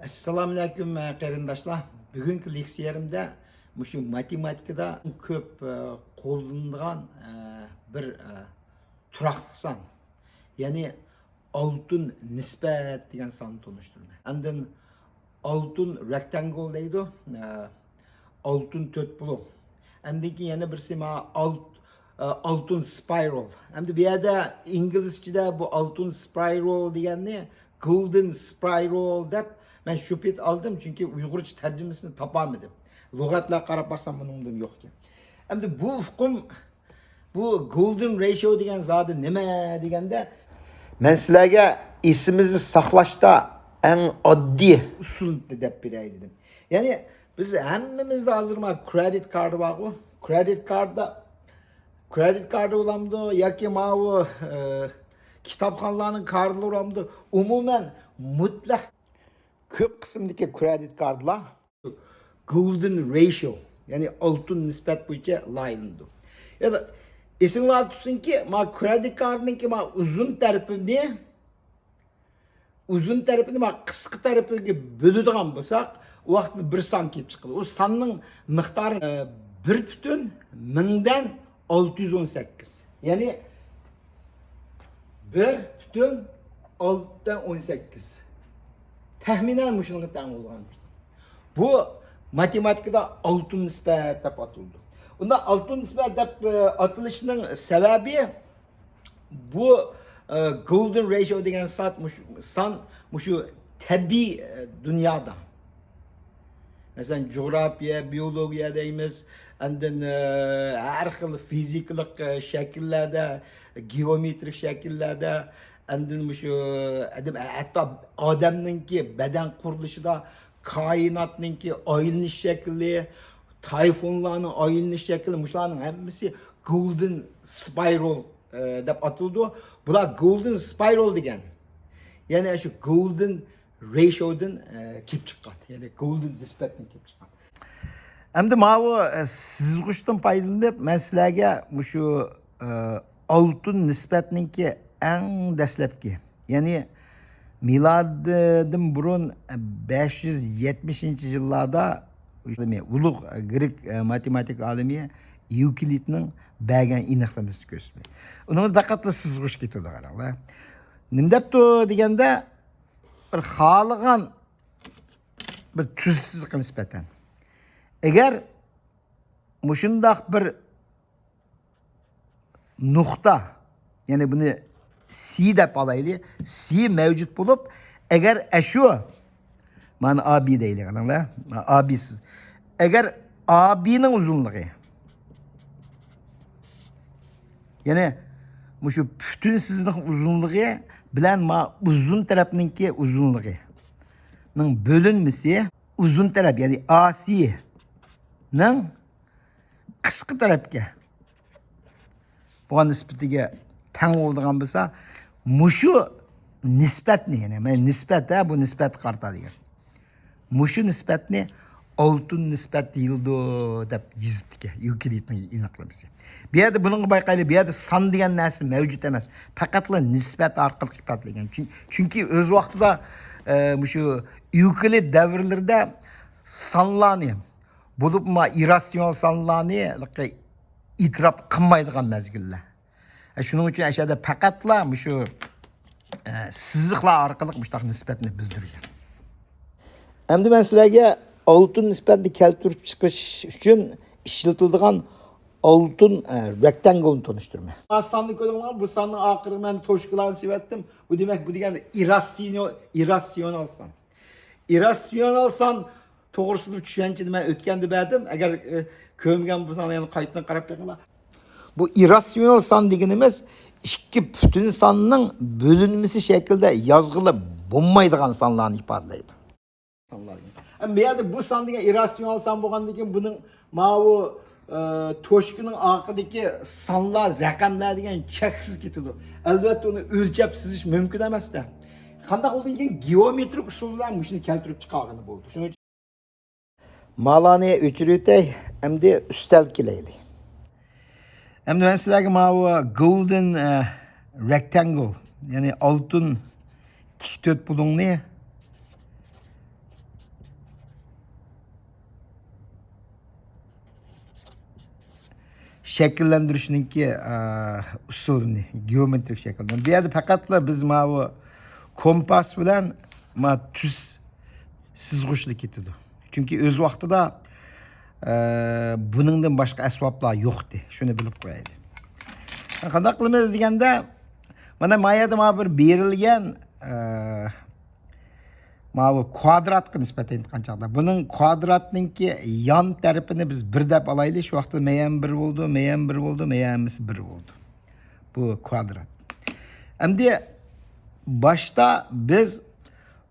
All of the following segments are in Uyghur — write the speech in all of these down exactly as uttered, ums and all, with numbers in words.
ئەسسالامۇئەلەيكۇم، ئە، قېرىنداشلار. بۈگۈنكى لېكسىيەمدە مۇشۇ ماتېماتىكىدا كۆپ، ئە، قوللىنىدىغان، ئە، بىر، ئە، تۇراقلىق سان، يەنى ئالتۇن نىسبەت دېگەن ساننى تونۇشتۇرىمەن. ئاندىن ئالتۇن رېكتانگل دەيدۇ، ئە، ئالتۇن تۆت بۇلۇڭ. ئاندىن كېيىن يەنە بىرسى ما ئالت-، ئە، ئالتۇن سپايرال. ئەمدى بۇ يەردە ئىنگلىزچىدە بۇ ئالتۇن سپايرال دېگەننى گولدېن سپايرال دەپ مەن شۇ پېتى ئالدىم، چۈنكى ئۇيغۇرچە تەرجىمىسىنى تاپالمىدىم. لۇغەتلەرگە قاراپ باقسام بۇنىڭدىن يوقكەن. ئەمدى بۇ ئۇقۇم، بۇ گولدېن رېشىيو دېگەن زادى نېمە دېگەندە، مەن سىلەرگە ئېسىمىزدە ساقلاشتا ئەڭ ئاددىي ئۇسۇلنى دەپ بېرەي دېدىم. يەنى بىز ھەممىمىزدە ھازىر ما كرېدىت كارتى بارغۇ. كرېدىت كارتىدا، كرېدىت كارتى بولامدۇ ياكى ماۋۇ، ئە، كىتابخانىلارنىڭ كارتىلىرى بولامدۇ؟ ئومۇمەن مۇتلەق كۆپ قىسىمدىكى كرېدىت كارتىلار گولدېن رېشىيو، يەنى ئالتۇن نىسبەت بويىچە لايىھىلىنىدۇ. يەنى ئېسىڭلاردا تۇتسۇنكى، ما كرېدىت كارتىنىڭكى ما ئۇزۇن تەرىپىنى، ئۇزۇن تەرىپىنى ما قىسقا تەرىپىگە بۆلىدىغان بولساق، ئۇ ۋاقىتتا بىر سان كېلىپ چىقىدۇ. ئۇ ساننىڭ مىقدارى، ئە، بىر پۈتۈن مىڭدىن ئالتە يۈز ئون سەككىز. يەنى بىر پۈتۈن ئالتە ئون سەككىز. تەخمىنەن مۇشۇنىڭغا تەڭ بولغان بىر سان. بۇ ماتېماتىكىدا ئالتۇن نىسبەت دەپ ئاتىلىدۇ. ئۇنداق ئالتۇن نىسبەت دەپ، ئە، ئاتىلىشىنىڭ سەۋەبى، بۇ، ئە، گولدېن رېشىيو دېگەن سان مۇشۇ، سان مۇشۇ تەبىئىي، ئە، دۇنيادا، مەسىلەن، جۇغراپىيە، بىيولوگىيە دەيمىز، ئاندىن، ئە، ھەر خىل فىزىكىلىق، ئە، شەكىللەردە، گېئومېترىك شەكىللەردە، ئاندىن مۇشۇ ئادەم، ھەتتا ئادەمنىڭكى بەدەن قۇرۇلۇشىدا كائىناتنىڭكى ئايلىنىش شەكلى، تايفۇنلارنىڭ ئايلىنىش شەكلى، مۇشۇلارنىڭ ھەممىسى گولدېن سپايرال، ئە، دەپ ئاتىلىدۇ. بۇلار گولدېن سپايرال دېگەن، يەنى شۇ گولدېن رېشىيودىن، ئە، كېلىپ چىققان، يەنى گولدېن نىسبەتتىن كېلىپ چىققان. ئەمدى ماۋۇ، ئە، سىزغۇچتىن پايدىلىنىپ، مەن سىلەرگە مۇشۇ، ئە، ئالتۇن نىسبەتنىڭكى ئەڭ دەسلەپكى، يەنى مىلادىدىن بۇرۇن بەش يۈز يەتمىشىنچى يىللاردا ئۇلۇغ گرېك، ئە، ماتېماتىكا ئالىمى يۇكلىدنىڭ بەرگەن ئېنىقلىمىسىنى كۆرسىتىمەن. ئۇنىڭدا پەقەتلا سىزغۇچ كېتىدۇ، قاراڭلار. نېمە دەپتۇ دېگەندە، بىر خالىغان بىر تۈز سىزىققا نىسبەتەن، ئەگەر مۇشۇنداق بىر نۇقتا، يەنى بۇنى سى دەپ ئالايلى، سى مەۋجۇت بولۇپ، ئەگەر ئەشۇ، مانا ئا بى دەيلى، قاراڭلار، ئا بى سىز، ئەگەر ئا بىنىڭ ئۇزۇنلۇقى، يەنى مۇشۇ پۈتۈن سىزىقنىڭ ئۇزۇنلۇقى بىلەن ما ئۇزۇن تەرەپنىڭكى ئۇزۇنلۇقىنىڭ بۆلۈنمىسى، ئۇزۇن تەرەپ، يەنى ئا سى نىڭ قىسقا تەرەپكە بولغان نىسبىتىگە تەڭ بولىدىغان بولسا، مۇشۇ نىسبەتنى، يەنى مەن نىسبەت، ھە، بۇ نىسبەت قارىتا دېگەن. مۇشۇ نىسبەتنى ئالتۇن نىسبەت دېيىلىدۇ دەپ يېزىپتىكەن يۇكلىدنىڭ ئېنىقلىمىسى. بۇ يەردە بۇنىڭغا بايقايلى، بۇ يەردە سان دېگەن نەرسە مەۋجۇت ئەمەس. پەقەتلا نىسبەت ئارقىلىق ئىپادىلەنگەن. چۈن-، چۈنكى ئۆز ۋاقتىدا، ئە، مۇشۇ يۇكلىد دەۋرلىرىدە سانلارنى، بولۇپمۇ ئىرراتسىيونال سانلارنى ئېتىراپ قىلمايدىغان مەزگىللەر. ئە، شۇنىڭ ئۈچۈن ئەشەدە پەقەتلا مۇشۇ، ئە، سىزىقلار ئارقىلىق مۇشۇنداق نىسبەتنى بىلدۈرگەن. ئەمدى مەن سىلەرگە ئالتۇن نىسبەتنى كەلتۈرۈپ چىقىش ئۈچۈن ئىشلىتىلىدىغان ئالتۇن، ئە، رېكتانگلنى تونۇشتۇرىمەن. ساننى كۆرۈڭلار، بۇ ساننىڭ ئاخىرىغا مەن توچكىلارنى سېلىۋەتتىم. بۇ دېمەك، بۇ دېگەن ئىرراتسىيو-، ئىرراتسىيونال سان. ئىرراتسىيونال سان توغرىسىدا چۈشەنچىنى مەن ئۆتكەندە بەردىم. ئەگەر، ئە، كۆرمىگەن بولساڭلار، يەنە قايتىدىن قاراپ بېقىڭلار. بۇ ئىرراتسىيونال سان دېگىنىمىز ئىككى پۈتۈن ساننىڭ بۆلۈنمىسى شەكلىدە يازغىلى بولمايدىغان سانلارنى ئىپادىلەيدۇ. سانلار دېگەن. ئەمما بۇ يەردە بۇ سان دېگەن ئىرراتسىيونال سان بولغاندىن كېيىن بۇنىڭ ماۋۇ، ئە، توچكىنىڭ ئارقىدىكى سانلار، رەقەملەر دېگەن چەكسىز كېتىدۇ. ئەلۋەتتە، ئۇنى ئۆلچەپ سىزىش مۇمكىن ئەمەس-دە. قانداق بولدى دېگەن، گېئومېترىك ئۇسۇل بىلەن مۇشۇنى كەلتۈرۈپ چىقارغىلى بولىدۇ. شۇنىڭ ئۈچۈن مالارنى ئۆچۈرۈۋېتەي، ئەمدى ئۈستەل كېلەيلى. ئەمدى مەن سىلەرگە ماۋۇ گولدېن، ئە، رېكتانگل، يەنى ئالتۇن تىك تۆت بۇلۇڭنى شەكىللەندۈرۈشنىڭكى، ئە، ئۇسۇلىنى، گېئومېترىك شەكىلدىن. بۇ يەردە پەقەتلا بىز ماۋۇ كومپاس بىلەن ما تۈز سىزغۇچلا كېتىدۇ. چۈنكى ئۆز ۋاقتىدا، ئە، بۇنىڭدىن باشقا ئەسۋابلار يوقتى. شۇنى بىلىپ قويايلى. قانداق قىلىمىز دېگەندە، مانا ما يەردە ما بىر بېرىلگەن، ئە، ماۋۇ كۋادراتقا نىسبەتەن ئېيتقان چاغدا، بۇنىڭ كۋادراتنىڭكى يان تەرىپىنى بىز بىر دەپ ئالايلى. شۇ ۋاقىتتا مەيەن بىر بولدى، مەيەن بىر بولدى، مەيەن ھەممىسى بىر بولدى. بۇ كۋادرات. ئەمدى باشتا بىز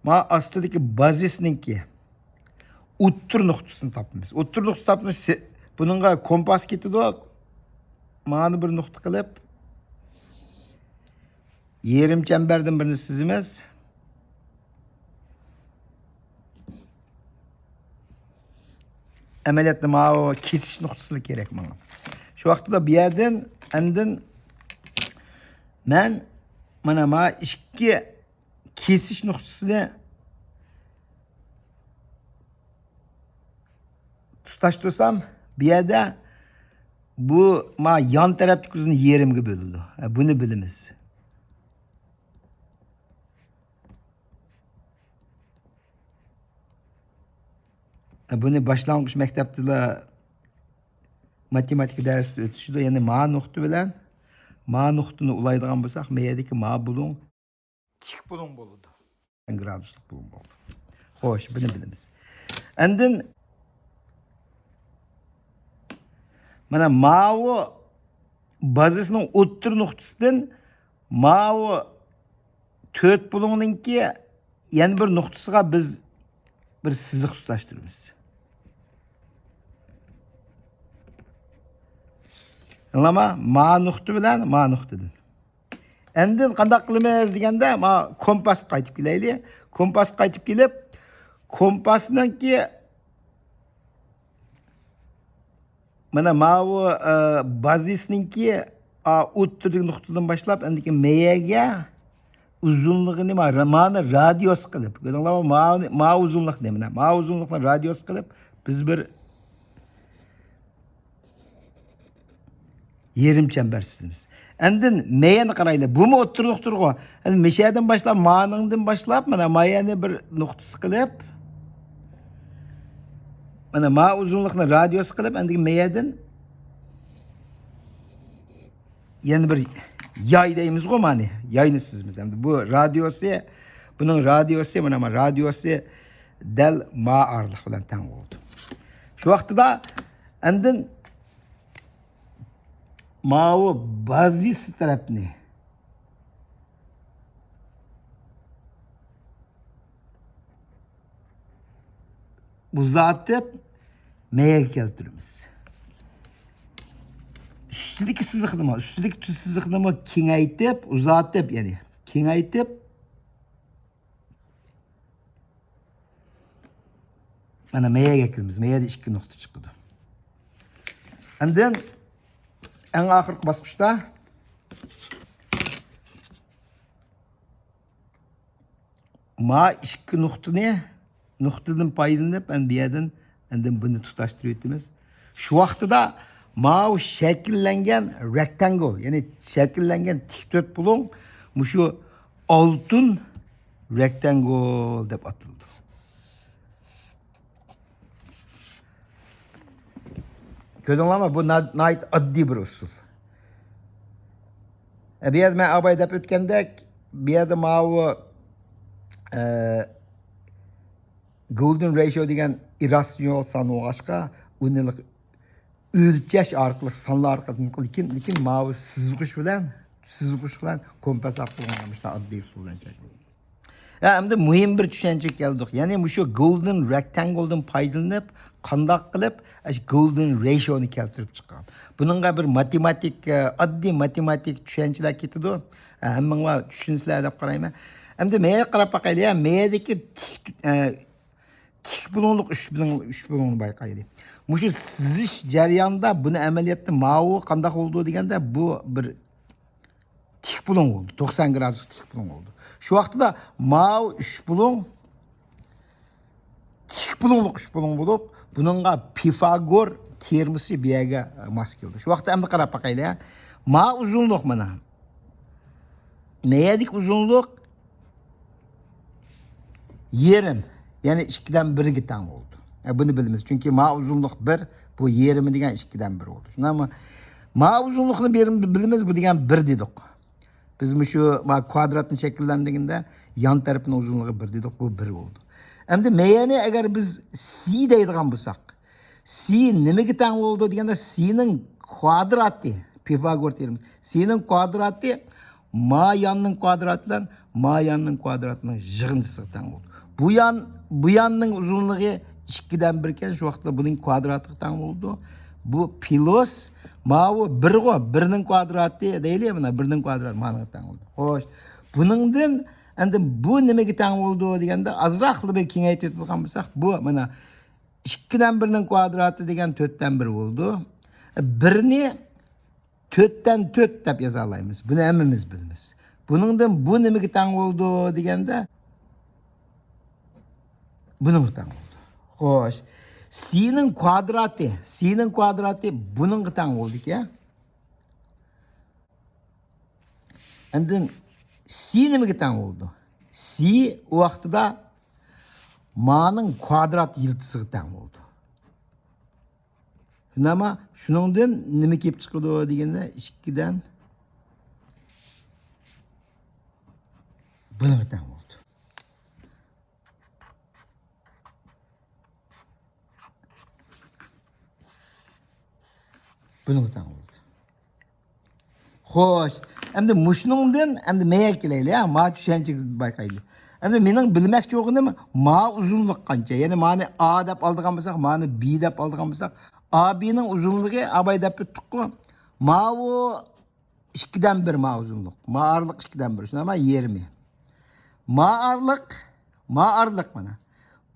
ما ئاستىدىكى بازىسنىڭكى ئوتتۇرا نۇقتىسىنى تاپىمىز. ئوتتۇرا نۇقتا تاپىمىز. بۇنىڭغا كومپاس كېتىدۇ. مانا بىر نۇقتا قىلىپ، يېرىم چەمبەردىن بىرنى سىزىمىز. ئەمەلىيەتتە ماۋۇ كېسىش نۇقتىسىلا كېرەك ماڭا. شۇ ۋاقىتتا بۇ يەردىن ئاندىن مەن مانا ما ئىككى كېسىش نۇقتىسىنى تۇتاشتۇرسام، بۇ يەردە بۇ ما يان تەرەپتىكى ئۇزۇن يېرىمگە بۆلىدۇ. ھە، بۇنى بىلىمىز. ھە، بۇنى باشلانغۇچ مەكتەپتىلا ماتېماتىكا دەرسىدە ئۆتۈشىدۇ. يەنى ما نۇقتا بىلەن ما نۇقتىنى ئۇلايدىغان بولساق، ما يەردىكى ما بۇلۇڭ تىك بۇلۇڭ بولىدۇ. گرادۇسلۇق بۇلۇڭ بولدى. خوش، بۇنى بىلىمىز. ئاندىن مانا ماۋۇ بازىسنىڭ ئوتتۇرا نۇقتىسىدىن ماۋۇ تۆت بۇلۇڭنىڭكى يەنە بىر نۇقتىسىغا بىز بىر سىزىق تۇتاشتۇرىمىز. ئاڭلىدىڭلارمۇ؟ ما نۇقتا بىلەن ما نۇقتىدىن. ئاندىن قانداق قىلىمىز دېگەندە، ما كومپاسقا قايتىپ كېلەيلى. كومپاسقا قايتىپ كېلىپ، كومپاسنىڭكى مانا ماۋۇ، ئە، بازىسنىڭكى، ئا، ئوتتۇرىدىكى نۇقتىدىن باشلاپ، ئەندىكى مەيەگە ئۇزۇنلۇقىنى ما-، مانا رادىيۇس قىلىپ، كۆردۈڭلارمۇ؟ ما، ما ئۇزۇنلۇقنى، مانا ما ئۇزۇنلۇقنى رادىيۇس قىلىپ، بىز بىر يېرىم چەمبەر سىزىمىز. ئاندىن مەيەنى قارايلى. بۇمۇ ئوتتۇرا نۇقتىدۇرغۇ. ئەندى مىشەدىن باشلاپ، مانىڭدىن باشلاپ، مانا مايەنى بىر نۇقتىسى قىلىپ، مانا ما ئۇزۇنلۇقنى رادىيۇس قىلىپ، ئەندىكى مەيەدىن يەنە بىر ياي دەيمىزغۇ، مانى ياينى سىزىمىز. ئەمدى بۇ رادىيۇسى، بۇنىڭ رادىيۇسى، مانا ما رادىيۇسى دەل ما ئارىلىق بىلەن تەڭ بولىدۇ. شۇ ۋاقتىدا ئاندىن ماۋۇ بازىس تەرەپنى ئۇزارتىپ، مەيەگە كەلتۈرىمىز. ئۈستىدىكى سىزىقنىمۇ، ئۈستىدىكى تۈز سىزىقنىمۇ كېڭەيتىپ، ئۇزارتىپ، يەنى كېڭەيتىپ، مانا مەيەگە كېلىمىز. مەيەدە ئىككى نۇقتا چىقىدۇ. ئاندىن ئەڭ ئاخىرقى باسقۇچتا ما ئىككى نۇقتىنى، نۇقتىدىن پايدىلىنىپ، ئەنە بۇ يەردىن ئاندىن بۇنى تۇتاشتۇرۇۋېتىمىز. شۇ ۋاقتىدا ماۋۇ شەكىللەنگەن رېكتانگل، يەنى شەكىللەنگەن تىك تۆت بۇلۇڭ مۇشۇ ئالتۇن رېكتانگل دەپ ئاتىلىدۇ. كۆردۈڭلارمۇ؟ بۇ نا-، ناھايىتى ئاددىي بىر ئۇسۇل. ئە، بۇ يەردە مەن ئاۋاي دەپ ئۆتكەندەك، بۇ يەردە ماۋۇ، ئە، گولدېن رېشىيو دېگەن ئىرراتسىيونال سان بولغاچقا، ئۇنى ئۆلچەش ئارقىلىق، سانلار ئارقىلىق، لېكىن، لېكىن ماۋۇ سىزغۇچ بىلەن، سىزغۇچ بىلەن كومپاس ئارقىلىق مۇشۇنداق ئاددىي ئۇسۇل بىلەن چەكلىدى. ھە، ئەمدى مۇھىم بىر چۈشەنچىگە كەلدۇق. يەنى مۇشۇ گولدېن رېكتانگلدىن پايدىلىنىپ، قانداق قىلىپ ئاشۇ گولدېن رېشىيونى كەلتۈرۈپ چىققان. بۇنىڭغا بىر ماتېماتىك، ئە، ئاددىي ماتېماتىك چۈشەنچىلەر كېتىدۇ. ھە، ھەممىڭلار چۈشىنىسىلەر دەپ قارايمەن. ئەمدى مەيەگە قاراپ باقايلى. ھە، مەيەدىكى تىك، ئە، تىك بۇلۇڭلۇق ئۈچ بۇلۇڭ، ئۈچ بۇلۇڭنى بايقايلى. مۇشۇ سىزىش جەريانىدا بۇنى ئەمەلىيەتتە ماۋۇ قانداق بولىدۇ دېگەندە، بۇ بىر تىك بۇلۇڭ بولدى. توقسان گرادۇس تىك بۇلۇڭ بولدى. شۇ ۋاقىتتا ماۋۇ ئۈچ بۇلۇڭ تىك بۇلۇڭلۇق ئۈچ بۇلۇڭ بولۇپ، بۇنىڭغا پىفاگور تېرمىسى بۇ يەرگە ماس كېلىدۇ. شۇ ۋاقىتتا ئەمدى قاراپ باقايلى. ما ئۇزۇنلۇق مانا. مەيەدىكى ئۇزۇنلۇق يېرىم، يەنى ئىككىدىن بىرگە تەڭ بولىدۇ. ئە، بۇنى بىلىمىز، چۈنكى ما ئۇزۇنلۇق بىر، بۇ يېرىمى دېگەن ئىككىدىن بىر بولىدۇ. شۇنداقمۇ؟ ما ئۇزۇنلۇقنى بىر-، بىلىمىز، بۇ دېگەن بىر دېدۇق. بىز مۇشۇ ما كۋادراتنى شەكىللەندۈرگەندە يان تەرىپىنىڭ ئۇزۇنلۇقى بىر دېدۇق، بۇ بىر بولدى. ئەمدى مەيەنى ئەگەر بىز سى دەيدىغان بولساق، سى نېمىگە تەڭ بولىدۇ دېگەندە، سىنىڭ كۋادراتى، پىفاگور تېئورېمىسى، سىنىڭ كۋادراتى ما ياننىڭ كۋادراتى بىلەن ما ياننىڭ كۋادراتىنىڭ يىغىندىسىغا تەڭ بولىدۇ. بۇ يان، بۇ ياننىڭ ئۇزۇنلۇقى ئىككىدىن بىر ئىكەن، شۇ ۋاقىتتا بۇنىڭ كۋادراتىغا تەڭ بولىدۇ. بۇ پلۇس ماۋۇ بىرغۇ، بىرنىڭ كۋادراتى دەيلى، مانا بىرنىڭ كۋادراتى مانىڭغا تەڭ بولىدۇ. خوش، بۇنىڭدىن ئەمدى بۇ نېمىگە تەڭ بولىدۇ دېگەندە، ئازراقلا بىر كېڭەيتىۋېتىدىغان بولساق، بۇ مانا ئىككىدىن بىرنىڭ كۋادراتى دېگەن تۆتتىن بىر بولىدۇ. بىرنى تۆتتىن تۆت دەپ يازالايمىز. بۇنى ھەممىمىز بىلىمىز. بۇنىڭدىن بۇ نېمىگە تەڭ بولىدۇ دېگەندە، بۇنىڭغا تەڭ بولىدۇ. خوش. سىنىڭ كۋادراتى، سىنىڭ كۋادراتى بۇنىڭغا تەڭ بولىدىكەن. ئاندىن سى نېمىگە تەڭ بولىدۇ؟ سى ئۇ ۋاقتىدا مانىڭ كۋادرات يىلتىزىغا تەڭ بولىدۇ. شۇنداقمۇ؟ شۇنىڭدىن نېمە كېلىپ چىقىدۇ دېگەندە، ئىككىدىن بۇنىڭغا تەڭ بولىدۇ. بۇنىڭغا تەڭ بولىدۇ. خوش، ئەمدى مۇشۇنىڭدىن ئەمدى مەيەگە كېلەيلى، ھە، ما چۈشەنچىگە بايقايلى. ئەمدى مېنىڭ بىلمەكچى بولغىنىم ما ئۇزۇنلۇق قانچە؟ يەنى مانى ئا دەپ ئالىدىغان بولساق، مانى بى دەپ ئالىدىغان بولساق، ئا بىنىڭ ئۇزۇنلۇقى ئاباي دەپ ئۆتتۇققۇ. ماۋۇ ئىككىدىن بىر ما ئۇزۇنلۇق. ما ئارىلىق ئىككىدىن بىر. شۇنداقمۇ؟ يېرىمى. ما ئارىلىق، ما ئارىلىق مانا.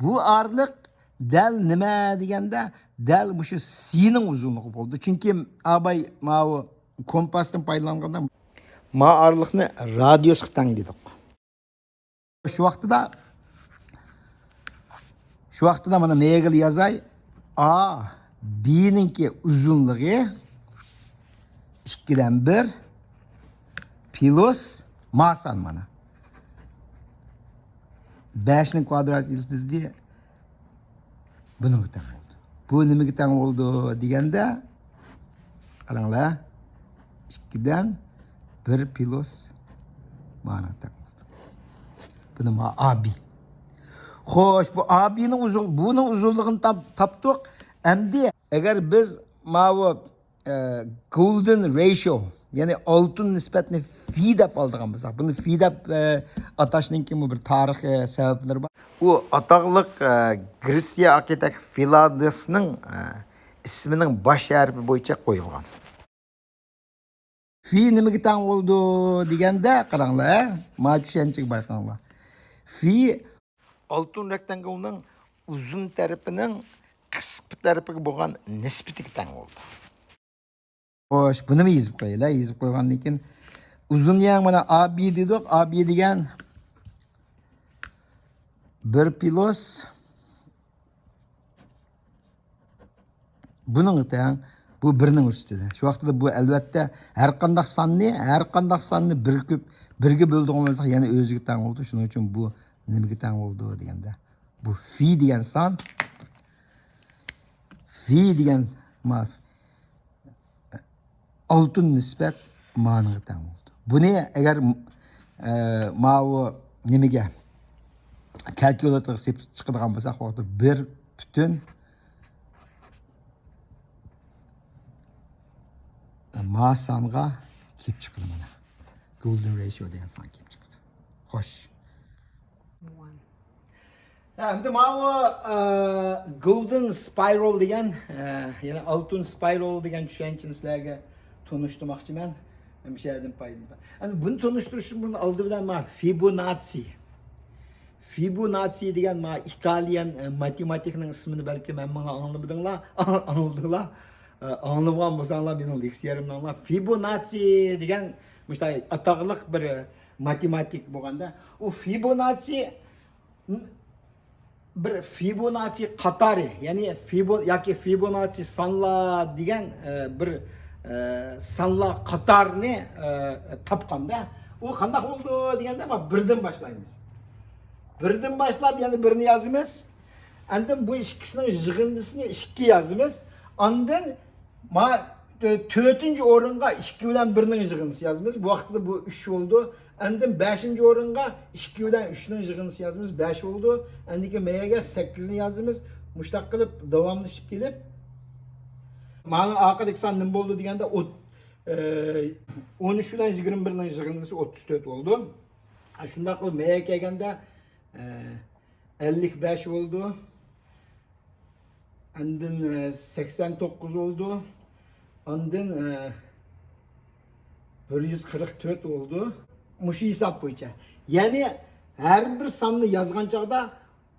بۇ ئارىلىق دەل نېمە دېگەندە، دەل مۇشۇ سىنىڭ ئۇزۇنلۇقى بولىدۇ. چۈنكى ئاباي ماۋۇ كومپاستىن پايدىلانغاندا ما ئارىلىقنى رادىيۇسقا تەڭ دېدۇق. شۇ ۋاقتىدا، شۇ ۋاقتىدا مانا مەيەگىلا يازاي. ئا بىنىڭكى ئۇزۇنلۇقى ئىككىدىن بىر پلۇس ما سان مانا. بەشنىڭ كۋادرات يىلتىزى بۇنىڭغا تەڭ بولىدۇ. بۇ نېمىگە تەڭ بولىدۇ دېگەندە، قاراڭلار، ئىككىدىن بىر پلۇس مانىڭغا تەڭ بولىدۇ. بۇنى ما ئا بى. خوش، بۇ ئا بىنىڭ ئۇزۇن، بۇنىڭ ئۇزۇنلۇقىنى تاپ-، تاپتۇق. ئەمدى ئەگەر بىز ماۋۇ ئە، گولدېن رېشىيو، يەنى ئالتۇن نىسبەتنى فى دەپ ئالىدىغان بولساق، بۇنى فى دەپ، ئە، ئاتاشنىڭكىمۇ بىر تارىخىي سەۋەبلىرى بار. ئۇ ئاتاقلىق، ئە، گرېتسىيە ئارخىتېكت فىلادېسنىڭ، ئە، ئىسمىنىڭ باش ھەرپى بويىچە قويۇلغان. فى نېمىگە تەڭ بولىدۇ دېگەندە، قاراڭلار، ھە؟ ما چۈشەنچىگە بايقاڭلار. فى ئالتۇن رەكتانگلنىڭ ئۇزۇن تەرىپىنىڭ قىسقا تەرىپىگە بولغان نىسبىتىگە تەڭ بولىدۇ. خوش، بۇنىمۇ يېزىپ قويايلى. يېزىپ قويغاندىن كېيىن ئۇزۇن يەڭ مانا ئا بى دېدۇق. ئا بى دېگەن بىر پلۇس بۇنىڭغا تەڭ. بۇ بىرنىڭ ئۈستىدە. شۇ ۋاقىتتا بۇ ئەلۋەتتە ھەر قانداق ساننى، ھەر قانداق ساننى بىرگە كۆپ، بىرگە بۆلىدىغان بولساق يەنە ئۆزىگە تەڭ بولىدۇ. شۇنىڭ ئۈچۈن بۇ نېمىگە تەڭ بولىدۇ دېگەندە، بۇ فى دېگەن سان، فى دېگەن ما-، ئالتۇن نىسبەت مانىڭغا تەڭ بولىدۇ. بۇنى ئەگەر، ئە، ماۋۇ نېمىگە، كالكۇلياتورغا سېلىپ چىقىدىغان بولساق، ۋاقتى بىر پۈتۈن ما سانغا كېلىپ چىقىدۇ مانا. گولدېن رېشىيو دېگەن سان كېلىپ چىقىدۇ. خوش. ھە، ئەمدى ماۋۇ، ئە، گولدېن سپايرال دېگەن، ئە، يەنى ئالتۇن سپايرال دېگەن چۈشەنچىنى سىلەرگە تونۇشتۇرماقچىمەن. مۇشۇ يەردىن پايدىلىنىپ. ئەمدى بۇنى تونۇشتۇرۇشتىن بۇرۇن ئالدى بىلەن مانا فىبوناتسى. فىبوناتسى دېگەن مانا ئىتالىيەن، ئە، ماتېماتىكنىڭ ئىسمىنى بەلكىم ھەممىڭلار ئاڭلىمىدىڭلار، ئاڭلىدىڭلار. ئە، ئاڭلىمىغان بولساڭلار مېنىڭ لېكسىيەمنى ئاڭلاڭ. فىبوناتسى دېگەن مۇشۇنداق ئاتاقلىق بىر، ئە، ماتېماتىك بولغاندا، ئۇ فىبوناتسى ن-، بىر فىبوناچچى قاتارى، يەنى فىبو ياكى فىبوناچچى سانلار دېگەن، ئە، بىر، ئە، سانلار قاتارىنى، ئە، تاپقاندا، ئۇ قانداق بولىدۇ دېگەندە، مانا، بىردىن باشلايمىز. بىردىن باشلاپ، يەنە بىرنى يازىمىز. ئاندىن بۇ ئىككىسىنىڭ يىغىندىسىنى ئىككى يازىمىز. ئاندىن ما، تۆ-، تۆتىنچى ئورۇنغا ئىككى بىلەن بىرنىڭ يىغىندىسى يازىمىز. بۇ ۋاقىتتا بۇ ئۈچ بولدى. ئاندىن بەشىنچى ئورۇنغا ئىككى بىلەن ئۈچنىڭ يىغىندىسى يازىمىز. بەش بولدى. ئاندىن كېيىن مەيەگە سەككىزنى يازىمىز. مۇشۇنداق قىلىپ داۋاملىشىپ كېلىپ، مانا ئارقىدىكى سان نېمە بولدى دېگەندە، ئوت-، ئە، ئون ئۈچ بىلەن يىگىرمە بىرنىڭ يىغىندىسى ئوتتۇز تۆت بولدى. شۇنداق قىلىپ مەيەگە كەلگەندە، ئە، ئەللىك بەش بولدى. ئاندىن، ئە، سەكسەن توققۇز بولدى. ئاندىن، ئە، بىر يۈز قىرىق تۆت بولدى. مۇشۇ ھېساب بويىچە. يەنى ھەر بىر ساننى يازغان چاغدا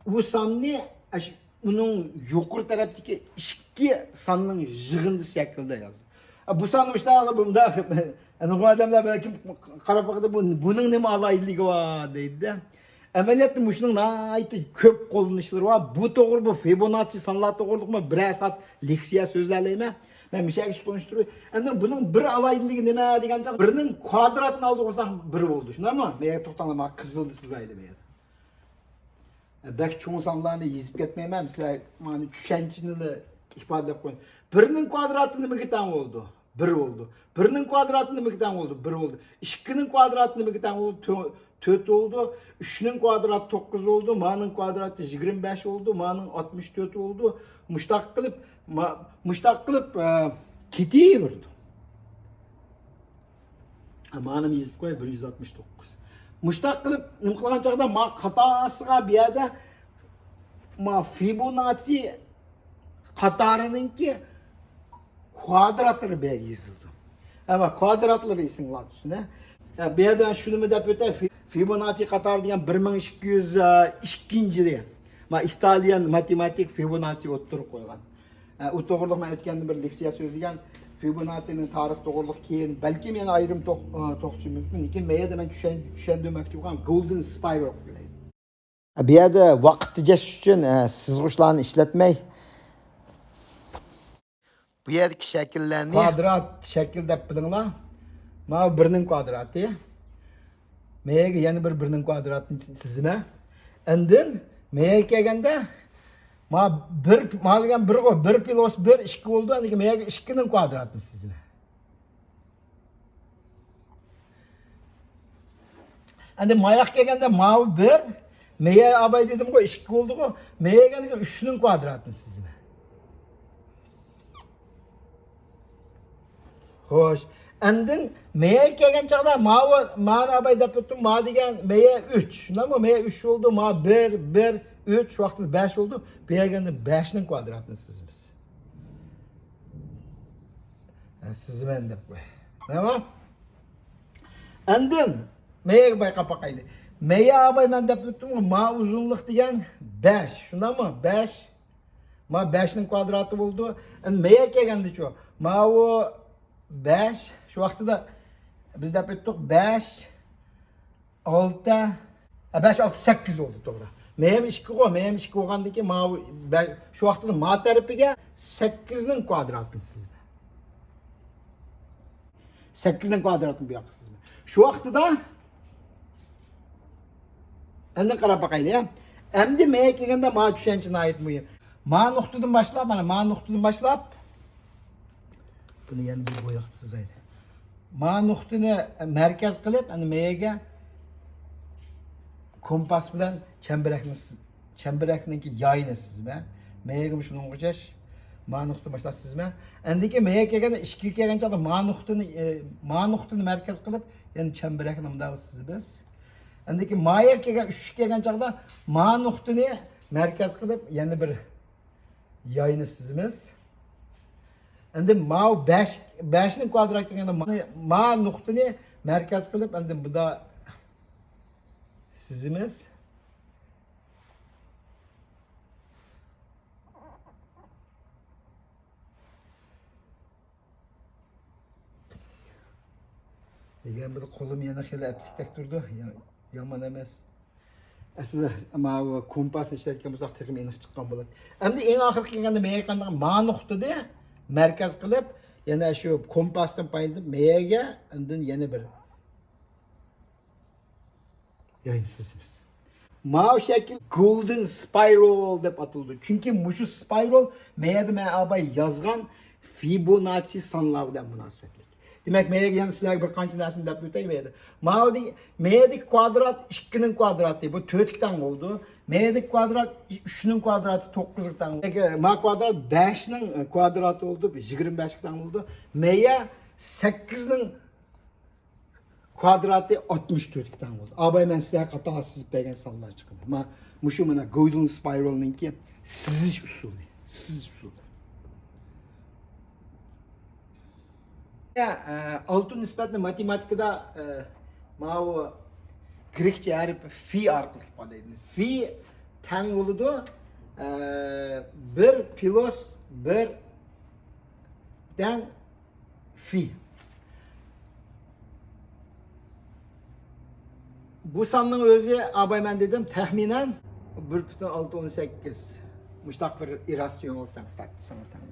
ئۇ ساننى ئەش-، ئۇنىڭ يۇقىرى تەرەپتىكى ئىككى ساننىڭ يىغىندىسى شەكلىدە يازدى. ئە، بۇ ساننى مۇشۇنداق، بۇنداق، نۇرغۇن ئادەملەر بەلكىم قاراپ باقىدۇ، بۇ، بۇنىڭ نېمە ئالاھىدىلىكى بار دەيدۇ-دە. ئەمەلىيەتتە مۇشۇنىڭ ناھايىتى كۆپ قوللىنىشلىرى بار. بۇ توغرا، بۇ فىبوناتسى سانلار توغرىلىقمۇ بىرەر سائەت لېكسىيە سۆزلەيلەيمەن. مەن مۇشۇ يەرگىچە تونۇشتۇرۇپ، ئەمدى بۇنىڭ بىر ئالاھىدىلىكى نېمە دېگەن چاغ، بىرنىڭ كۋادراتىنى ئالدۇق بولساق بىر بولدى. شۇنداقمۇ؟ مەن توختاڭلار، مانا قىزىلدا سىزايلى بۇ يەردە. بەك چوڭ سانلارنى يېزىپ كەتمەيمەن، سىلەر مانا چۈشەنچىنىلا ئىپادىلەپ قويۇڭ. بىرنىڭ كۋادراتى نېمىگە تەڭ بولىدۇ؟ بىر بولدى. بىرنىڭ كۋادراتى نېمىگە تەڭ بولدى؟ بىر بولدى. ئىككىنىڭ كۋادراتى نېمىگە تەڭ بولدى؟ تۆ-، تۆت بولدى. ئۈچنىڭ كۋادراتى توققۇز بولدى. مانىڭ كۋادراتى يىگىرمە بەش بولدى. مانىڭ ئاتمىش تۆت بولدى. مۇشتاق قىلىپ، ما-، مۇشتاق قىلىپ، ئە، كېتىۋېرىدۇ. مانىمۇ يېزىپ قوياي، بىر يۈز ئاتمىش توققۇز. مۇشتاق قىلىپ نېمە قىلغان چاغدا، ما قاتارسىغا بۇ يەردە ما فىبوناتسى قاتارىنىڭكى كۋادراتلىرى بۇ يەرگە يېزىلىدۇ. ئەمما كۋادراتلىرى ئېسىڭلاردا تۇرسۇن، ھە. بۇ يەردە شۇنىمۇ دەپ ئۆتەي، في-، فىبوناتسى قاتارى دېگەن بىر مىڭ ئىككى يۈز ئىككىنچى يىلى ما ئىتالىيان ماتېماتىك فىبوناتسى ئوتتۇرىغا قويغان. ئە، ئۇ توغرىلىق مەن ئۆتكەندە بىر لېكسىيە سۆزلىگەن. فىبوناتسىنىڭ تارىخى توغرىلىق كېيىن بەلكىم يەنە ئايرىم توق-، ئە، توختىشىم مۇمكىن. لېكىن مەن يەردە مەن چۈشەن-، چۈشەندۈرمەكچى بولغان گولدېن سپايرال دەيدۇ. بۇ يەردە ۋاقىت تېجەش ئۈچۈن، ئە، سىزغۇچلارنى ئىشلەتمەي، بۇ يەردىكى شەكىللەرنى كۋادرات شەكىل دەپ بىلىڭلار. ماۋۇ بىرنىڭ كۋادراتى. مەيەگە يەنە بىر بىرنىڭ كۋادراتىنى سىزىمەن. ئاندىن مەيەگە كەلگەندە، ما بىر، ما دېگەن بىرغۇ، بىر پلۇس بىر ئىككى بولىدۇ. ئاندىن كېيىن مەيەگە ئىككىنىڭ كۋادراتىنى سىزىمەن. ئەمدى ماياق كەلگەندە ماۋۇ بىر، مەيە ئاباي دېدىمغۇ، ئىككى بولدىغۇ، مەيە كەلگەندە ئۈچنىڭ كۋادراتىنى سىزىمەن. خوش. ئاندىن مەيە كەلگەن چاغدا ماۋۇ، مانا ئاباي دەپ ئۆتتۈم، ما دېگەن مەيە ئۈچ. شۇنداقمۇ؟ مەيە ئۈچ بولدى، ما بىر، بىر، ئۈچ، شۇ ۋاقىتتا بەش بولدى. بۇ يەرگە ئەمدى بەشنىڭ كۋادراتىنى سىزىمىز. ھە، سىزىمەن دەپ قوي. تامام. ئاندىن مەيەگە بايقاپ باقايلى. مەيە ئاباي مەن دەپ ئۆتتۈمغۇ، ما ئۇزۇنلۇق دېگەن بەش. شۇنداقمۇ؟ بەش. ما بەشنىڭ كۋادراتى بولىدۇ. ئەمدى مەيە كەلگەندىچۇ؟ ماۋۇ بەش. شۇ ۋاقتىدا بىز دەپ ئۆتتۇق، بەش، ئالتە، ھە، بەش، ئالتە، سەككىز بولدى، توغرا. مەيەم ئىككىغۇ، مەيەم ئىككى بولغاندىكىن ماۋۇ بە-، شۇ ۋاقتىدا ما تەرىپىگە سەككىزنىڭ كۋادراتىنى سىزىمەن. سەككىزنىڭ كۋادراتىنى بۇ ياققا سىزىمەن. شۇ ۋاقتىدا ئەمدى قاراپ باقايلى، يا. ئەمدى مەيە كەلگەندە ما چۈشەنچە ناھايىتى مۇھىم. ما نۇقتىدىن باشلاپ، مانا ما نۇقتىدىن باشلاپ، بۇنى يەنە بىر بوياق سىزايلى. ما نۇقتىنى مەركەز قىلىپ، ئەنە مەيەگە كومپاس بىلەن چەمبىرەكنى سىز-، چەمبىرەكنىڭكى يايىنى سىزىمەن. مەيەگە شۇنىڭغا ئوخشاش ما نۇقتىدىن باشلاپ سىزىمەن. ئەندىكى مەيە كەلگەندە ئىككىگە كەلگەن چاغدا ما نۇقتىنى، ئە، ما نۇقتىنى مەركەز قىلىپ، يەنە چەمبىرەكنى مۇنداق سىزىمىز. ئەندىكى مايا كەلگەن، ئۈچكە كەلگەن چاغدا ما نۇقتىنى مەركەز قىلىپ، يەنە بىر ياينى سىزىمىز. ئەندى ماۋۇ بەش، بەشنىڭ كۋادراتى كەلگەندە ما، ما نۇقتىنى مەركەز قىلىپ، ئەندى بۇدا سىزىمىز. دېگەن بىر قولۇم يەنە خېلى ئەپلىكتەك تۇرىدۇ. يا-، يامان ئەمەس. ئەسلىدە ماۋۇ كومپاسنى ئىشلەتكەن بولساق تېخىمۇ ئېنىق چىققان بولاتتى. ئەمدى ئەڭ ئاخىرقى كەلگەندە مەيەگە قانداق، ما نۇقتىدىن مەركەز قىلىپ، يەنە شۇ كومپاستىن پايدىلىنىپ مەيەگە ئاندىن يەنە بىر ياينى سىزىمىز. ماۋۇ شەكىل گولدېن سپايرال دەپ ئاتىلىدۇ. چۈنكى مۇشۇ سپايرال مەيەدە مەن ئاباي يازغان فىبوناتسى سانلار بىلەن مۇناسىۋەتلىك. دېمەك، مەيەگە يەنە سىلەرگە بىر قانچە نەرسىنى دەپ ئۆتەي مەيەدە. ماۋۇ دېگەن، مەيەدىكى كۋادرات ئىككىنىڭ كۋادراتى، بۇ تۆتكە تەڭ بولىدۇ. مەيەدىكى كۋادرات ئۈچنىڭ كۋادراتى توققۇزغا تەڭ بولىدۇ. ما كۋادرات بەشنىڭ كۋادراتى بولىدۇ، يىگىرمە بەشكە تەڭ بولىدۇ. مەيە سەككىزنىڭ كۋادراتى ئاتمىش تۆتكە تەڭ بولدى. ئاباي، مەن سىلەرگە قاتارغا سىزىپ بەرگەن سانلار چىقىدۇ. ما، مۇشۇ مانا گولدېن سپايرالنىڭكى سىزىش ئۇسۇلى. سىزىش ئۇسۇلى. يا، ئە، ئالتۇن نىسبەتنى ماتېماتىكىدا، ئە، ماۋۇ گرېكچە ھەرپ فى ئارقىلىق ئىپادىلەيدۇ. فى تەڭ بولىدۇ، ئە، بىر پلۇس بىر دەن فى. بۇ ساننىڭ ئۆزى، ئاباي، مەن دېدىم، تەخمىنەن بىر پۈتۈن ئالتە ئون سەككىز. مۇشتاق بىر ئىرراتسىيونېل سان، تەڭ.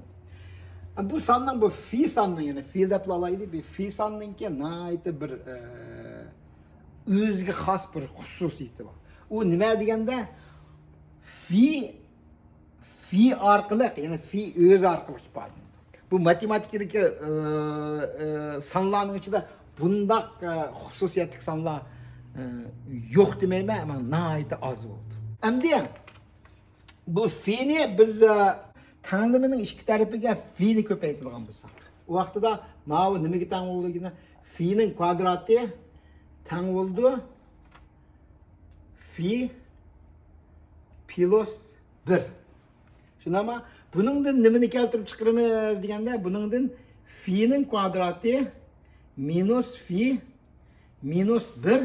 بۇ ساننىڭ، بۇ فى ساننىڭ، يەنى فى دەپلا ئالايلى، بۇ فى ساننىڭكى ناھايىتى بىر، ئە، ئۆزىگە خاس بىر خۇسۇسىيىتى بار. ئۇ نېمە دېگەندە، فى فى ئارقىلىق، يەنى فى ئۆزى ئارقىلىق ئىپادىلىنىدۇ. بۇ ماتېماتىكىدىكى، ئى، ئى، سانلارنىڭ ئىچىدە بۇنداق، ئى، خۇسۇسىيەتلىك سانلار، ئى، يوق دېمەيمەن، ئەمما ناھايىتى ئاز بولىدۇ. ئەمدى بۇ فىنى بىز، ئى، تەڭلىمىنىڭ ئىككى تەرىپىگە فىنى كۆپەيتىدىغان بولساق، ئۇ ۋاقتىدا ماۋۇ نېمىگە تەڭ بولىدۇ دېگەندە، فىنىڭ كۋادراتى تەڭ بولىدۇ فى پلۇس بىر. شۇنداقمۇ؟ بۇنىڭدىن نېمىنى كەلتۈرۈپ چىقىرىمىز دېگەندە، بۇنىڭدىن فىنىڭ كۋادراتى مىنۇس فى مىنۇس بىر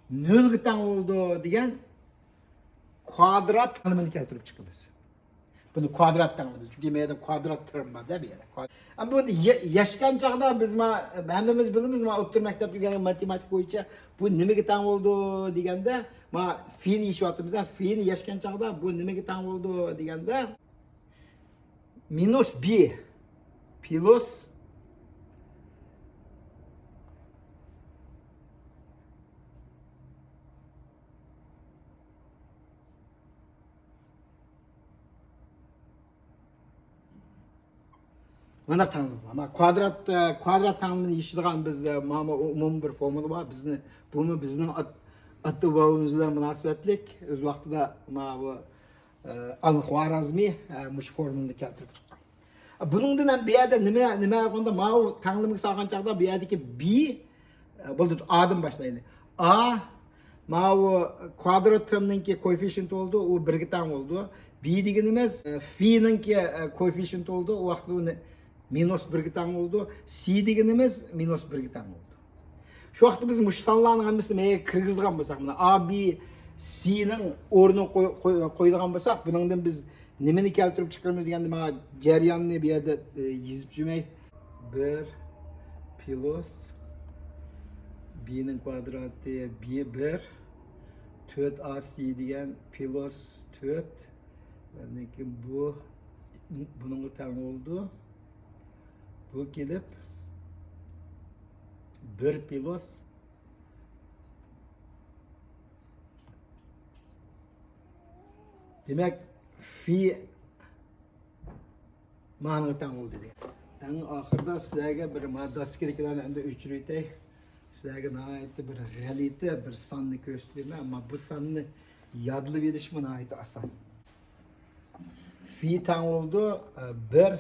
نۆلگە تەڭ بولىدۇ دېگەن كۋادرات تەڭلىمىنى كەلتۈرۈپ چىقىمىز. بۇنى كۋادرات تەڭلىمىز. چۈنكى مەيەردە كۋادرات تېرىم بار-دە، بۇ يەردە. كۋاد-، ئەمما بۇنى يە-، يەشكەن چاغدا بىز ما-، ھەممىمىز بىلىمىز، ما ئوتتۇرا مەكتەپتە ئۆگەنگەن ماتېماتىكا بويىچە بۇ نېمىگە تەڭ بولىدۇ دېگەندە، ما فىنى يېشىۋاتىمىز، ھە، فىنى يەشكەن چاغدا بۇ نېمىگە تەڭ بولىدۇ دېگەندە، مىنۇس بى پلۇس مانا تەڭلىمە. ما كۋادرات، ئە، كۋادرات تەڭلىمىنى يېشىدىغان بىز، ئە، ما، ما ئومۇمىي بىر فورمۇلا بار. بىزنى، بۇمۇ بىزنىڭ ئات-، ئاتا بوۋىمىز بىلەن مۇناسىۋەتلىك. ئۆز ۋاقتىدا ما بۇ، ئە، ئالخوارازمى، ئە، مۇشۇ فورمۇلىنى كەلتۈرۈپ چىققان. بۇنىڭدىن ھەم بۇ يەردە نېمە، نېمە ئالغاندا، ماۋۇ تەڭلىمىگە سالغان چاغدا بۇ يەردىكى بى، ئە، بولدى، ئادىن باشلايلى. ئا، ماۋۇ كۋادرات تېرىمنىڭكى كوئېففىتسېنتى بولىدۇ، ئۇ بىرگە تەڭ بولىدۇ. بى دېگىنىمىز، ئە، فىنىڭكى، ئە، كوئېففىتسېنتى بولىدۇ، ئۇ ۋاقىتتا ئۇنى مىنۇس بىرگە تەڭ بولىدۇ. سى دېگىنىمىز مىنۇس بىرگە تەڭ بولىدۇ. شۇ ۋاقىتتا بىز مۇشۇ سانلارنىڭ ھەممىسىنى مەيەگە كىرگۈزىدىغان بولساق، مانا ئا، بى، سىنىڭ ئورنىغا قوي-، قوي-، قويىدىغان بولساق، بۇنىڭدىن بىز نېمىنى كەلتۈرۈپ چىقىرىمىز دېگەندە، مانا جەرياننى بۇ يەردە، ئە، يېزىپ جۈمەي. بىر پلۇس بىنىڭ كۋادراتى، بى بىر، تۆت ئا سى دېگەن پلۇس تۆت، ئاندىن كېيىن بۇ بۇنىڭغا تەڭ بولىدۇ. بۇ كېلىپ بىر پلۇس، دېمەك، فى مانىڭغا تەڭ بولدى دېگەن. ئەڭ ئاخىرىدا سىلەرگە بىر، ما داسكىدىكىلەرنى ئەمدى ئۆچۈرۈۋېتەي. سىلەرگە ناھايىتى بىر غەلىتە بىر ساننى كۆرسىتىپ بېرىمەن، ئەمما بۇ ساننى يادلىۋېلىشمۇ ناھايىتى ئاسان. فى تەڭ بولىدۇ، ئە، بىر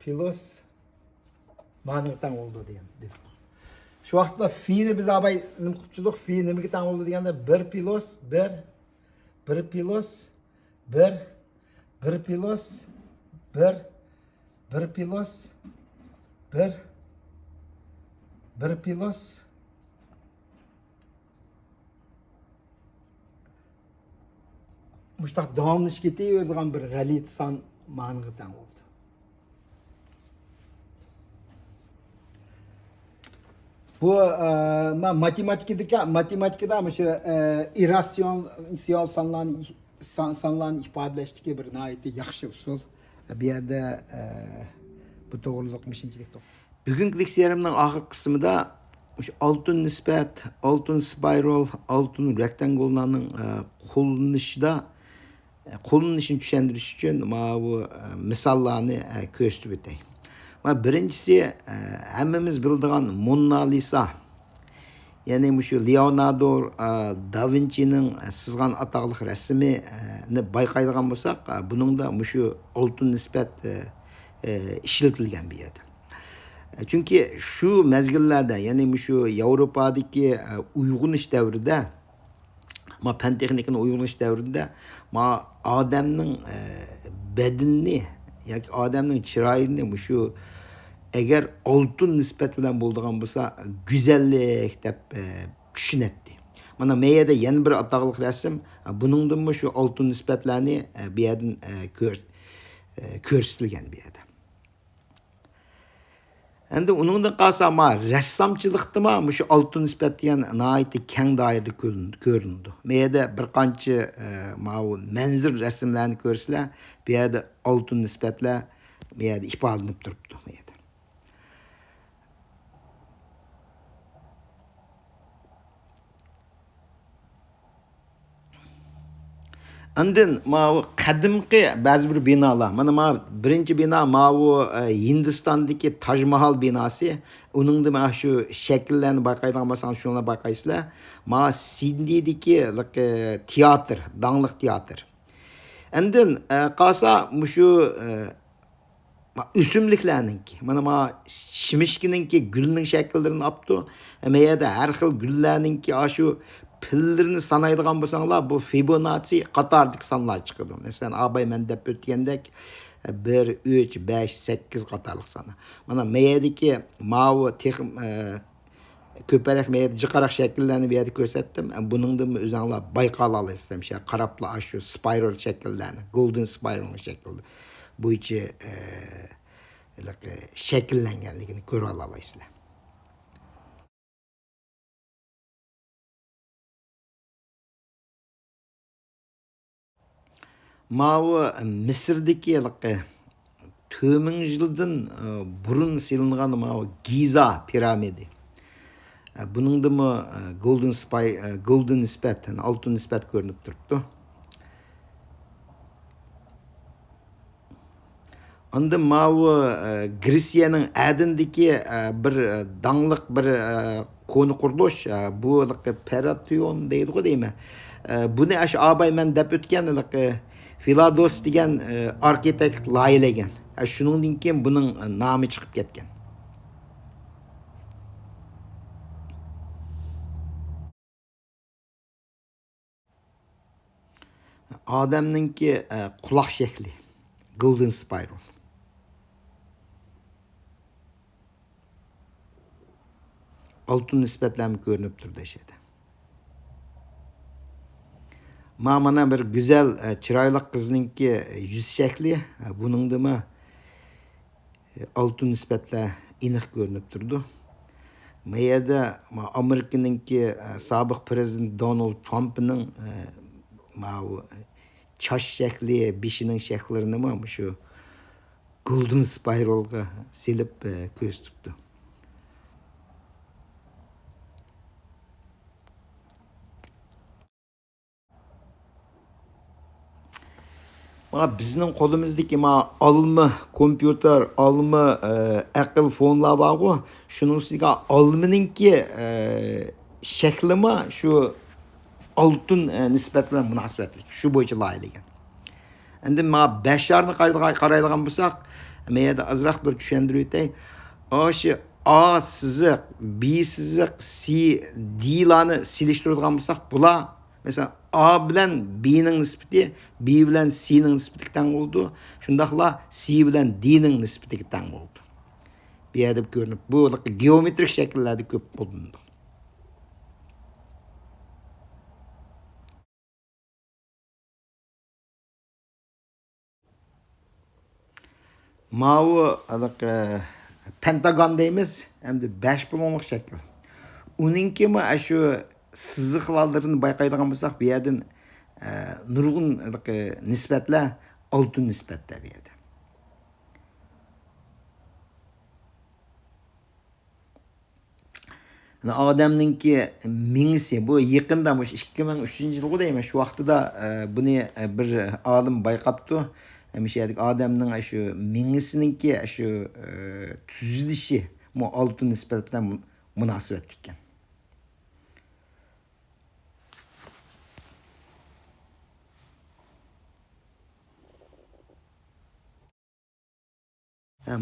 پلۇس مانىڭغا تەڭ بولىدۇ دېگەن دېدۇق. شۇ ۋاقىتتا فىنى بىز ئاباي نېمە قىلىپ چىقتۇق؟ فى نېمىگە تەڭ بولىدۇ دېگەندە، بىر پلۇس بىر، بىر پلۇس بىر، بىر پلۇس بىر، بىر پلۇس بىر، بىر پلۇس مۇشۇنداق داۋاملىشىپ كېتىۋېرىدىغان بىر غەلىتە سان مانىڭغا تەڭ بولدى. بۇ، ئە، ما-، ماتېماتىكىدىكى، ماتېماتىكىدا مۇشۇ، ئە، ئىرراتسىئونال سانلارنى، سان-، سانلارنى ئىپادىلەشتىكى بىر ناھايىتى ياخشى ئۇسۇل. بۇ يەردە، ئە، بۇ توغرىلىق مۇشۇنچىلىك توختىلىپ. بۈگۈنكى لېكسىيەمنىڭ ئاخىرقى قىسمىدا مۇشۇ ئالتۇن نىسبەت، ئالتۇن سپايرال، ئالتۇن رېكتانگۇللارنىڭ، ئە، قوللىنىشىدا، ئە، قوللىنىشىنى چۈشەندۈرۈش ئۈچۈن ماۋۇ، ئە، مىساللارنى، ئە، كۆرسىتىپ ئۆتەي. مانا بىرىنچىسى، ئە، ھەممىمىز بىلىدىغان مونالىسا. يەنى مۇشۇ لېئوناردو، ئە، داۋىنچىنىڭ، ئە، سىزغان ئاتاقلىق رەسىمىنى بايقايدىغان بولساق، ئە، بۇنىڭدا مۇشۇ ئالتۇن نىسبەت، ئە، ئە، ئىشلىتىلگەن بۇ يەردە. ئە، چۈنكى شۇ مەزگىللەردە، يەنى مۇشۇ ياۋروپادىكى، ئە، ئويغىنىش دەۋرىدە، ما پەن تېخنىكىنى ئويغىنىش دەۋرىدە ما ئادەمنىڭ، ئە، بەدىنىنى ياكى ئادەمنىڭ چىرايىنى مۇشۇ ئەگەر ئالتۇن نىسبەت بىلەن بولىدىغان بولسا گۈزەللىك دەپ، ئە، چۈشىنەتتى. مانا مەيەدە يەنە بىر ئاتاقلىق رەسىم، ئە، بۇنىڭدىنمۇ شۇ ئالتۇن نىسبەتلەرنى، ئە، بۇ يەردىن، ئە، كۆر-، ئە، كۆرسىتىلگەن بۇ يەردە. ئەمدى ئۇنىڭدىن قالسا، ما رەسسامچىلىقتىمۇ مۇشۇ ئالتۇن نىسبەت دېگەن ناھايىتى كەڭ دائىرىدە كۆرۈن-، كۆرۈنىدۇ. مەيەدە بىر قانچە، ئە، ماۋۇ مەنزىرە رەسىملەرنى كۆرسىلەر، بۇ يەردە ئالتۇن نىسبەتلەر بۇ يەردە ئىپادىلىنىپ تۇرۇپتۇ، بۇ يەردە. ئاندىن ماۋۇ قەدىمكى بەزى بىر بىنالار. مانا ماۋۇ بىرىنچى بىنا، ماۋۇ، ئە، ھىندىستاندىكى تاج ماھال بىناسى. ئۇنىڭدا مانا شۇ شەكىللەرنى بايقايدىغان بولساڭلار، شۇنى بايقايسىلەر. ماۋۇ سىندىدىكى، ئە، تىياتىر، داڭلىق تىياتىر. ئاندىن، ئە، قالسا مۇشۇ، ئە، ئۆسۈملۈكلەرنىڭكى، مانا ما شىمىشكىنىڭكى گۈلىنىڭ شەكىللىرىنى ئاپتۇ. ما يەردە ھەر خىل گۈللەرنىڭكى ئاشۇ پىللىرىنى سانايدىغان بولساڭلار، بۇ فىبوناتسى قاتارىدىكى سانلار چىقىدۇ. مەسىلەن، ئاباي مەن دەپ ئۆتكەندەك، بىر، ئۈچ، بەش، سەككىز قاتارلىق سانلار. مانا ما يەردىكى ماۋۇ تېخى، ئە، كۆپرەك مەيەردە جىقراق شەكىللەرنى بۇ يەردە كۆرسەتتىم. بۇنىڭدىنمۇ ئۆزۈڭلار بايقالالايسىلەر. مۇشۇ قاراپلا ئاشۇ سپايرال شەكىللەرنى، گولدېن سپايرال شەكلى بويىچە، ئە، ھېلىقى شەكىللەنگەنلىكىنى كۆرۈۋالالايسىلەر. ماۋۇ مىسىردىكى ھېلىقى تۆت مىڭ يىلدىن، ئە، بۇرۇن سېلىنغان ماۋۇ گىزا پىرامىدى. ئە، بۇنىڭدىمۇ، ئە، گولدېن سپاي-، ئە، گولدېن نىسبەت، يەنى ئالتۇن نىسبەت كۆرۈنۈپ تۇرۇپتۇ. ئاندىن ماۋۇ، ئە، گرېتسىيەنىڭ ئەدېندىكى، ئە، بىر، ئە، داڭلىق بىر، ئە، كونا قۇرۇلۇش، ئە، بۇ ھېلىقى پەراتىيون دەيدىغۇ دەيمەن. ئە، بۇنى ئاشۇ ئاباي مەن دەپ ئۆتكەن ھېلىقى فىلادوس دېگەن، ئە، ئارخىتېكت لايىھەلىگەن. ئە، شۇنىڭدىن كېيىن بۇنىڭ، ئە، نامى چىقىپ كەتكەن. ئادەمنىڭكى، ئە، قۇلاق شەكلى. گولدېن سپايرال. ئالتۇن نىسبەتلەرمۇ كۆرۈنۈپ تۇرىدۇ ئەشەدە. ما، مانا بىر گۈزەل، ئە، چىرايلىق قىزنىڭكى يۈز شەكلى. ئە، بۇنىڭدىمۇ ئالتۇن نىسبەتلەر ئېنىق كۆرۈنۈپ تۇرىدۇ. ما يەردە ما ئامېرىكىنىڭكى، ئە، سابىق پىرېزىدېنت دونالد ترامپنىڭ، ئە، ماۋۇ چاچ شەكلى، بېشىنىڭ شەكلىرىنىمۇ مۇشۇ گولدېن سپايرالغا سېلىپ، ئە، كۆرسىتىپتۇ. مانا بىزنىڭ قولىمىزدىكى مانا ئالما كومپيۇتېر، ئالما، ئە، ئەقىل فونلار بارغۇ، شۇنىڭ ئۈستىگە ئالمىنىڭكى، ئە، شەكلىمۇ شۇ ئالتۇن، ئە، نىسبەت بىلەن مۇناسىۋەتلىك، شۇ بويىچە لايىھەلىگەن. ئەمدى مانا بەشارنى قارايدىغان، قارايدىغان بولساق، مەن يەردە ئازراق بىر چۈشەندۈرۈۋېتەي. ئاشۇ ئا سىزىق، بى سىزىق، سى، دىلارنى سېلىشتۇرىدىغان بولساق، بۇلار مەسىلەن، ئا بىلەن بىنىڭ نىسبىتى بى بىلەن سىنىڭ نىسبىتىگە تەڭ بولىدۇ. شۇنداقلا سى بىلەن دىنىڭ نىسبىتىگە تەڭ بولىدۇ. بۇ يەردە كۆرۈنۈپ، بۇ گېئومېترىك شەكىللەردە كۆپ قوللىنىلىدۇ. ماۋۇ ھېلىقى پېنتاگون دەيمىز، ئەمدى بەش بۇلۇڭلۇق شەكىل. ئۇنىڭكىمۇ ئاشۇ سىزىقلاردىن بايقايدىغان بولساق، بۇ يەردىن، ئە، نۇرغۇن نىسبەتلەر، ئالتۇن نىسبەتلەر بۇ يەردە. ئادەمنىڭكى مېڭىسى، بۇ يېقىندا، مۇشۇ ئىككى مىڭ ئۈچىنچى يىلغۇ دەيمەن، شۇ ۋاقتىدا، ئە، بۇنى، ئە، بىر ئالىم بايقاپتۇ. مۇشۇ يەردىكى ئادەمنىڭ شۇ مېڭىسىنىڭكى شۇ، ئە، تۈزۈلۈشى مۇ ئالتۇن نىسبەت بىلەن مۇناسىۋەتلىك ئىكەن.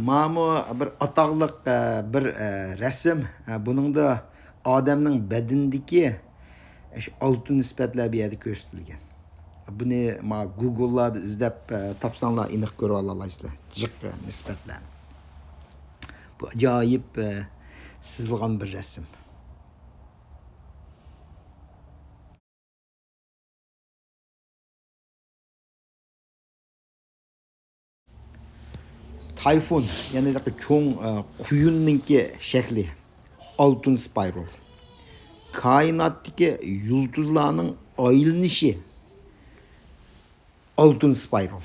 مانا بۇ بىر ئاتاقلىق، ئە، بىر، ئە، رەسىم. ئە، بۇنىڭدا ئادەمنىڭ بەدىنىدىكى شۇ ئالتۇن نىسبەتلەر بۇ يەردە كۆرسىتىلگەن. بۇنى ما گۇگللاردا ئىزدەپ، ئە، تاپساڭلار ئېنىق كۆرۈپ ئالالايسىلەر. جىق، ئە، نىسبەتلەرنى. بۇ ئاجايىپ، ئە، سىزىلغان بىر رەسىم. تايفۇن، يەنى چوڭ، ئە، قۇيۇننىڭكى شەكلى، ئالتۇن سپايرال. كائىناتتىكى يۇلتۇزلارنىڭ ئايلىنىشى، ئالتۇن سپايرال.